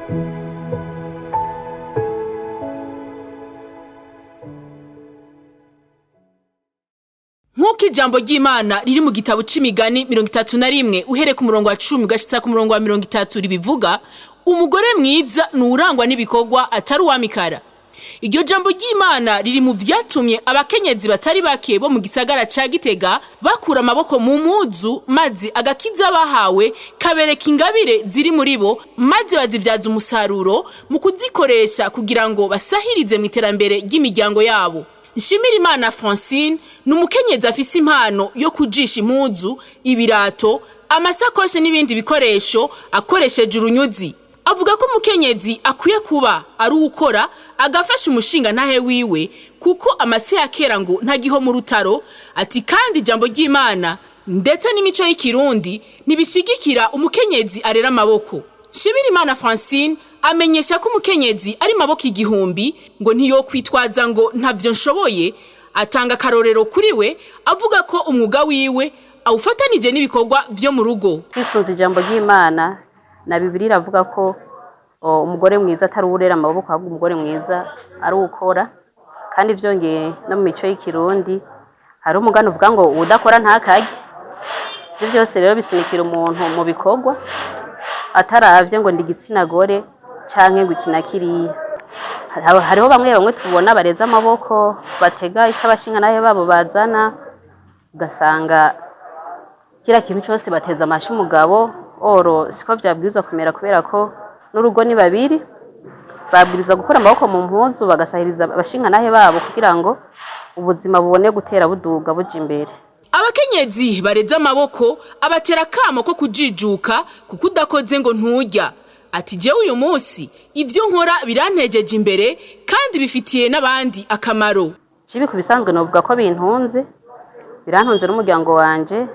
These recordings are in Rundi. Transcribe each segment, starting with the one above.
Nk'uko ijambo ry'Imana riri mu gitabo c'Imigani 31 uhere ku murongo wa 10 ugashitsa ku murongo wa 30 ribivuga, umugore mwiza ni uwurangwa n'ibikorwa atari uwamikara. Iryo jambo ry'Imana riri mu vyatumye abakenyezi batari bake bo mu gisagara ca Gitega bakura amaboko mu mpuzu, maze agakiza bahawe kabereka ingabire ziri muri bo, maze bazivyaza umusaruro mu kuzikoresha kugira ngo basahirize mu iterambere ry'imiryango yabo. Nshimirimana Francine ni umukenyezi afise impano yo kujisha impuzu, ibirato, amasakoshi n'ibindi bikoresho akoresheje urunyuzi. Avuga ko umukenyezi akwiye kuba ari uwukora agafasha umushinga ntahe wiwe, kuko amase ya kera ngo ntagiho mu rutaro. Ati kandi ijambo ry'Imana ndetse n'imico y'ikirundi ntibishigikira umukenyezi arera amaboko. Nshimirimana Francine amenyesha ko umukenyezi ari maboko igihumbi, ngo ntiyokwitwaza ngo ntavyo nshoboye. Atanga akarorero kuri we, avuga ko umwuga wiwe awufatanije n'ibikorwa vyo mu rugo. Twisunze ijambo ry'Imana na Bibiliya iravuga ko umugore mwiza atari uwurera amaboko, ahubwo umugore mwiza ari uwukora. Kandi vyongeye no mu mico y'ikirundi hari umugani uvuga ngo uwudakora ntakarye. Ivyo vyose rero bisunikira umuntu mu bikorwa ataravye ngo ndi igitsina gore canke ngo iki na kiriya. Hariho bamwe bamwe tubona bareze amaboko, batega ico abashingantahe babo bazana, ugasanga kira kintu cose bateza amashi umugabo. Oro siko vyabwirizwa kumera, kubera ko n'urugo ni babiri, babwirizwa gukura amaboko mu mpuzu bagasahiriza abashingantahe babo kugira ngo ubuzima bubone gutera buduga buja imbere. Abakenyezi bareze amaboko abatera akamo ko kujijuka, kuko udakoze ngo nturya. Ati jewe uyu munsi ivyo nkora birantejeje imbere kandi bifitiye n'abandi akamaro. Jibi ku bisanzwe novuga ko bintunze, birantunze n'umuryango wanje,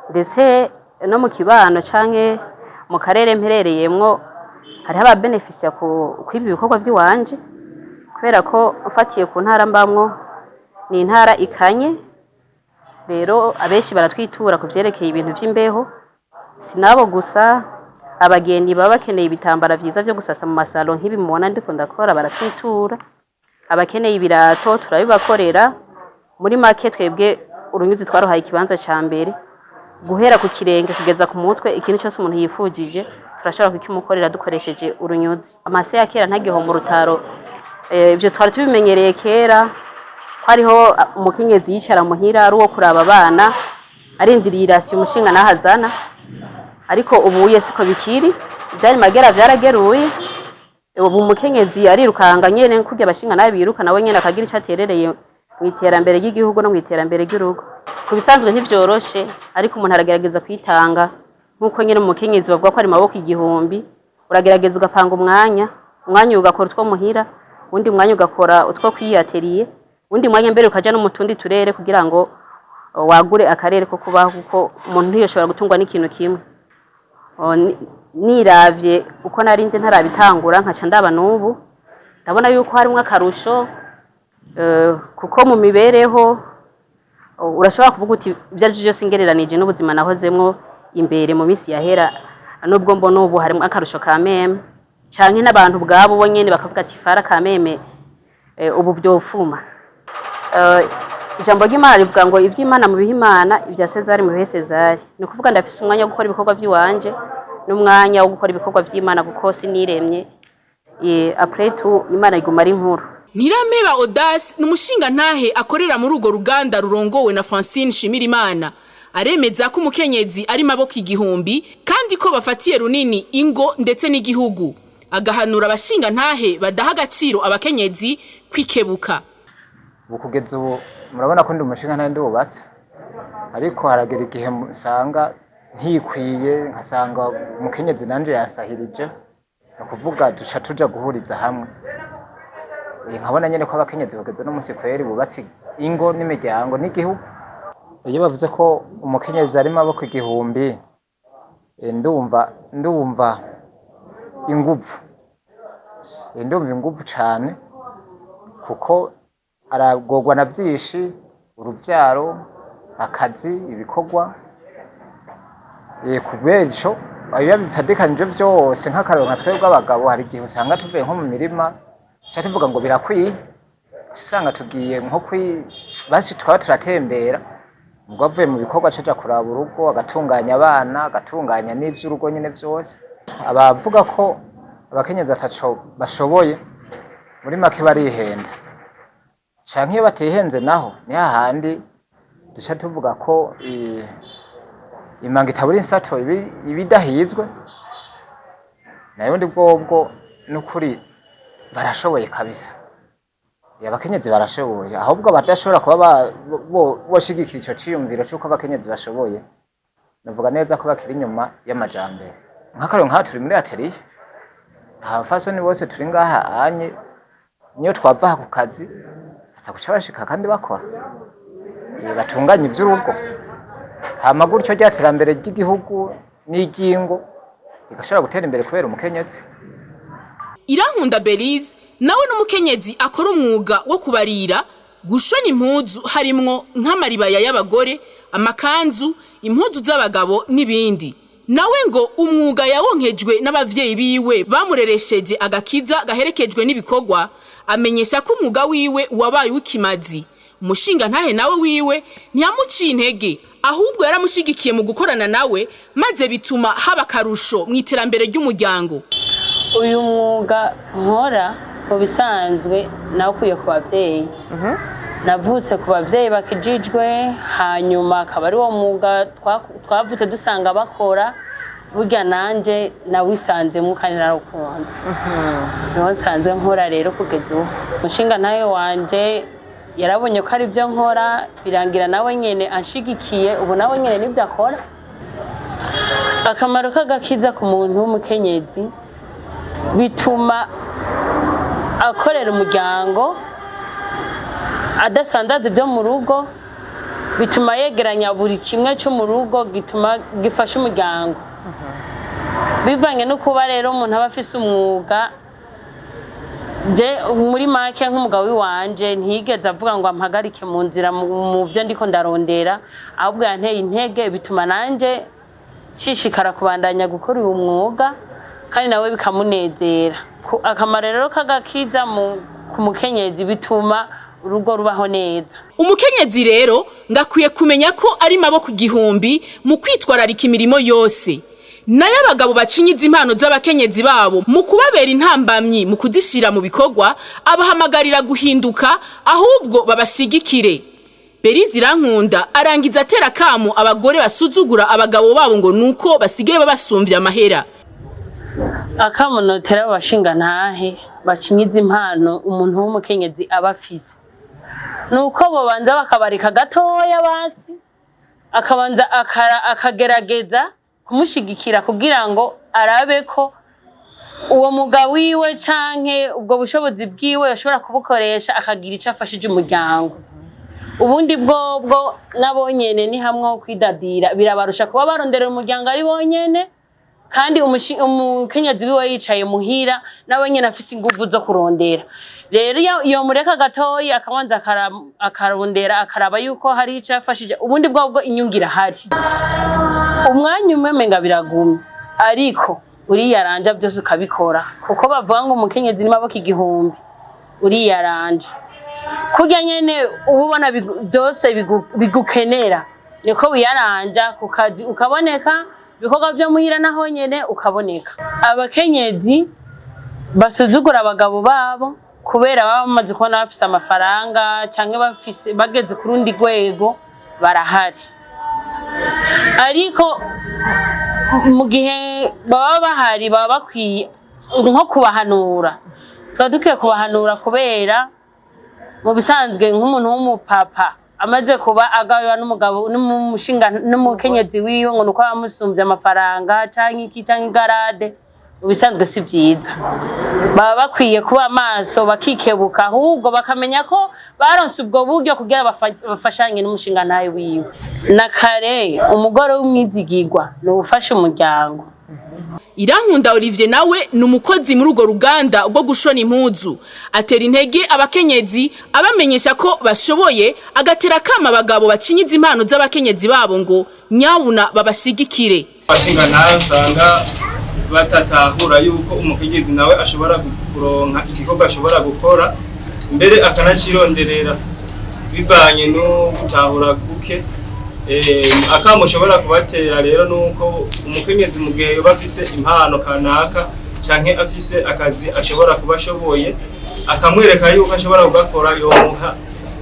ndetse no mu kibano canke mu karere mperereyemwo hariho ababenefisia kw'ibi bikorwa vy'iwanje, kubera ko mfatiye ku ntara mbamwo ni intara ikanye, rero abenshi baratwitura ku vyerekeye ibintu vy'imbeho. Sinabo gusa, abageni baba bakeneye ibitambara vyiza vyo gusasa mu masalo nk'ibi mubona ndiko ndakora baratwitura, abakeneye ibirato turabibakorera. Muri make twebwe urunyuzi twaruhaye ikibanza ca mbere, guhera ku kirenge kugeza ku mutwe, ikintu cyose umuntu yifujije turashobora kukimukorera dukoresheje urunyuzi. Amase ya kera ntagiho mu rutaro, ivyo twari tubimenyereye kera, ko hariho umukenyezi yicara muhira ari uwo kuraba abana arindiriye irasi umushinga nahazana, ariko ubuye siko bikiri, ivyari magera vyarageruye. Ubu umukenyezi arirukanga nyene kurya abashinga nawe biruka, nawe nyene akagira ico aterereye mu iterambere ry'igihugu no mu iterambere ry'urugo. Ku bisanzwe ntivyoroshe, ariko umuntu aragerageza kwitanga nk'uko nyene umukenyezi bavuga ko ari maboko igihumbi. Uragerageza ugapanga umwanya, umwanya ugakora utwo muhira, uwundi mwanya ugakora utwo kwiyateriye, uwundi mwanya mbere ukaja no mu tundi turere kugira ngo wagure akarere ko kubaho, kuko umuntu ntiyoshobora gutungwa n'ikintu kimwe. Niravye uko narindi ntarabitangura nkaca ndaba n'ubu, ndabona yuko harimwo akarusho, kuko mu mibereho urashobora kuvuga uti ivyo arivyo vyose ngereranije n'ubuzima nahozemwo imbere mu minsi yahera, nubwo mbona ubu harimwo akarusho ka meme, canke n'abantu ubwabo bo nyene bakavuga ati fara ka meme, ubu vyofuma. Ijambo ry'Imana rivuga ngo ivy'Imana mubihe Imana, ivya Sezari mubihe Sezari. Ni ukuvuga ndafise umwanya wo gukora ibikorwa vy'iwanje n'umwanya wo gukora ibikorwa vy'Imana, kuko siniremye. Après tout Imana iguma ari nkuru. Ntirampeba Audace ni umushingantahe akorera muri urwo ruganda rurongowe na Francine Nshimirimana. Aremeza ko umukenyezi ari maboko igihumbi kandi ko bafatiye runini ingo ndetse n'igihugu. Agahanura abashingantahe badaha agaciro abakenyezi kwikebuka. Ubu kugeza ubu murabona ko ndi umushingantahe ndubatse, ariko haragera igihe nsanga ntikwiye, nkasanga umukenyezi nanje yansahirije, ni ukuvuga duca tuja guhuriza hamwe. Nkabona nyene ko abakenyezi bageze no munsi kweri bubatse ingo n'imiryango n'igihugu. Iyo bavuze ko umukenyezi ari maboko igihumbi, ndumva inguvu. Ndumva inguvu cane, kuko aragorwa na vyinshi, uruvyaro, akazi, ibikorwa. Kubera ico Iyo bifadikanije vyose, nk'akarorero nka twebwe abagabo, hari igihe usanga tuvuye nko mu mirima, tuca tuvuga ngo birakwiye, usanga tugiye nko kwi basi twaba turatembera. Ubwo avuye mu bikorwa aca aja kuraba urugo, agatunganya abana, agatunganya n'ivy'urugo nyene vyose. Abavuga ko abakenyezi ataco bashoboye, muri make barihenda, canke iyo batihenze naho ni hahandi duca tuvuga ko imanga itabura insato, iba idahizwe. Nayo ubundi bwobwo n'ukuri barashoboye kabisa. Abakenyezi barashoboye, ahubwo badashobora kuba boshigikira ico ciyumviro c'uko abakenyezi bashoboye, navuga neza ko bakiri inyuma y'amajambere. Nk'akarorero, nk'aha turi muri atelier, abafasoni bose turi ngaha anye, niyo twava aha ku kazi baza guca bashika kandi bakora, batunganya ivy'urugo, hama gutyo rya terambere ry'igihugu n'iryingo rigashobora gutera imbere kubera umukenyezi. Irankunda Belize nawe n'umukenyezi akora umwuga wo kubarira, gushona impuzu, harimwo nk'amaribaya y'abagore, amakanzu, impuzu z'abagabo n'ibindi. Nawe ngo umwuga yawonkejwe n'abavyeyi biwe bamureresheje agakiza gaherekejwe n'ibikorwa. Amenyesha ko umwuga wiwe wabaye uw'ikimazi. Umushinga ntahe nawe wiwe ntiyamuciye intege, ahubwo yaramushigikiye mu gukorana nawe, maze bituma haba akarusho mu iterambere ry'umuryango. Uyu mwuga nkora mu bisanzwe nawukuye ku babyeyi. Navutse ku babyeyi bakijijwe, hanyuma akaba ari wo mwuga twavutse dusanga bakora. Burya nanjye nawisanzemo kandi narawukunze, niwo nsanzwe nkora rero kugeza ubu. Umushinga ntawe wanje yarabonye ko ari byo nkora, birangira nawe nyene anshigikiye. Ubu nawe nyene nibyo akora. Akamaro k'agakiza ku muntu w'umukenyezi, bituma akorera umuryango adasandaza ibyo mu rugo, bituma yegeranya buri kimwe cyo mu rugo, gituma gifasha umuryango. Bivanye no kuba rero umuntu aba afise umwuga, je muri make nk'umugabo w'iwanje ntiyigeze avuga ngo ampagarike mu nzira mu byo ndiko ndarondera, ahubwo yanteye intege, bituma nanje nshishikara kubandanya gukora uyu mwuga, kandi nawe bikamunezera. Akamaro rero k'agakiza ku mukenyezi, bituma urugo rubaho neza. Umukenyezi rero ngakwiye kumenya ko ari maboko igihumbi mu kwitwararika imirimo yose. Nayo abagabo bacinyiza impano z'abakenyezi babo mu kubabera intambamyi mu kuzishira mu bikorwa, abahamagarira guhinduka, ahubwo babashigikire. Berizi Irankunda arangiza atera kamo abagore basuzugura abagabo babo ngo nuko basigaye babasumvya amahera. Akamo notera abashingantahe bacinyiza impano umuntu w'umukenyezi aba afise, nuko bobanza bakabarika gatoya, basi akabanza akagerageza kumushigikira kugira ngo arabe ko uwo mugabo wiwe canke ubwo bushobozi bwiwe ashobora kubukoresha akagira ico afashije umuryango. Ubundi bwobwo nabo nyene ni hamwe ho kwidadira, birabarusha kuba baronderera umuryango ari bonyene, kandi umukenyezi wiwe yicaye muhira, nawe nyene afise inguvu zo kurondera. Rero iyo mureka gatoyi akabanza akarondera, akaraba yuko hari ico yafashije, ubundi bwobwo inyungu irahari. Umwanya umwe menga biragumye, ariko uriyaranja byose ukabikora, kuko bavuga ngo umukenyezi ni maboko igihumbi. Uriyaranja kurya nyene uba ubona byose bigukenera, niko wiyaranja ku kazi ukaboneka, ibikorwa vyo muhira naho nyene ukaboneka. Abakenyezi basuzugura abagabo babo kubera baba bamaze kubona bafise amafaranga canke bafise bageze ku rundi rwego barahari, ariko mu gihe baba bahari baba bakwiye nko kubahanura. Tuba dukwiye kubahanura, kubera mu bisanzwe nk'umuntu w'umupapa amaze kuba agaywa n'umugabo n'umushinga n'umukenyezi wiwe ngo nuko yamusumbye amafaranga canke iki canke igarade, mu bisanzwe si vyiza. Baba bakwiye kuba maso, bakikebuka, ahubwo bakamenya ko baronse ubwo buryo kugira bafashanye n'umushinga ntawe wiwe. Na kare umugore w'umwizigirwa ni uwufasha umuryango. Irankunda Olivier nawe ni umukozi muri urwo ruganda rwo gushona impuzu. Atera intege abakenyezi, abamenyesha ko bashoboye, agatera akama abagabo bacinyiza impano z'abakenyezi babo ngo nyabuna babashigikire. Abashingantahe usanga batatahura yuko umukenyezi nawe ashobora kuronka igikorwa ashobora gukora, mbere akanacironderera, bivanye no gutahura guke. Akamo ushobora kubatera rero nuko umukenyezi mu gihe yoba afise impano kanaka canke afise akazi ashobora kuba ashoboye, akamwereka yuko ashobora kugakora, yomuha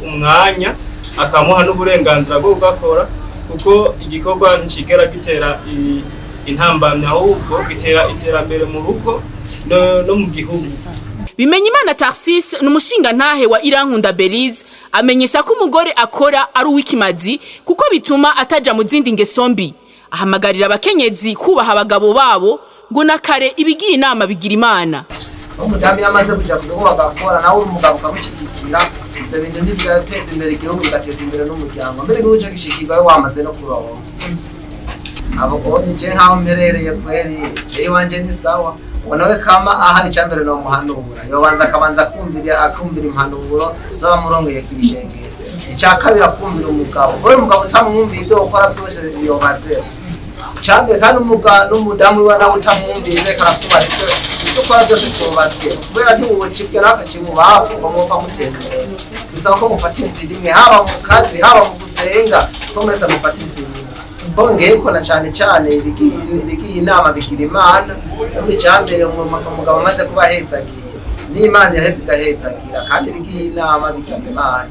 umwanya, akamuha n'uburenganzira bwo kugakora, kuko igikorwa nticigera gitera intambamyi, ahubwo gitera iterambere mu rugo no mu gihugu. Bimenyimana Tarsis ni umushingantahe wa Irankunda Belize, amenyesha ko umugore akora ari uw'ikimazi kuko bituma ataja mu zindi ngeso mbi. Ahamagarira abakenyezi kubaha abagabo babo, ngo na kare ibigiye inama bigira Imana. Umudamu iyo amaze kuja ku rugo agakora, nawe uri umugabo ukamushyigikira, ibyo bintu ntibigateza imbere igihugu, bigateza imbere n'umuryango. Mbere igihugu cyo gishikirwa iyo wamaze no kuronka abo onye. Je nkaho mperereye kweri, je iwanje ni sawa. Uwo nawe kama ahari, icambere nomuhanura yobanza akabanza akumvira, akumvira impanuro z'abamurongeye kw'ishengero. Icya kabiri, akumvira umugabo. Wowe mugabo utamwumviye, ibyo ukora byose yobazeho icambere. Kandi n'umudamu wiwe nawe utamwumviye, reka arakubaha, ibyo ukora byose byubatse, kubera ntiwucibwe nawe akacimubafu ngo mwumva mutembera. Bisaba ko mufata inzira imwe, haba mu kazi, haba mu gusenga, ko mwese mufata inzira imwe. Bongeye ko na cane cane ibigiye inama bigira Imana. Muri icambere, umugabo amaze kuba ahezagiye, n'Imana iraheza igahezagira. Kandi ibigiye inama bigira Imana.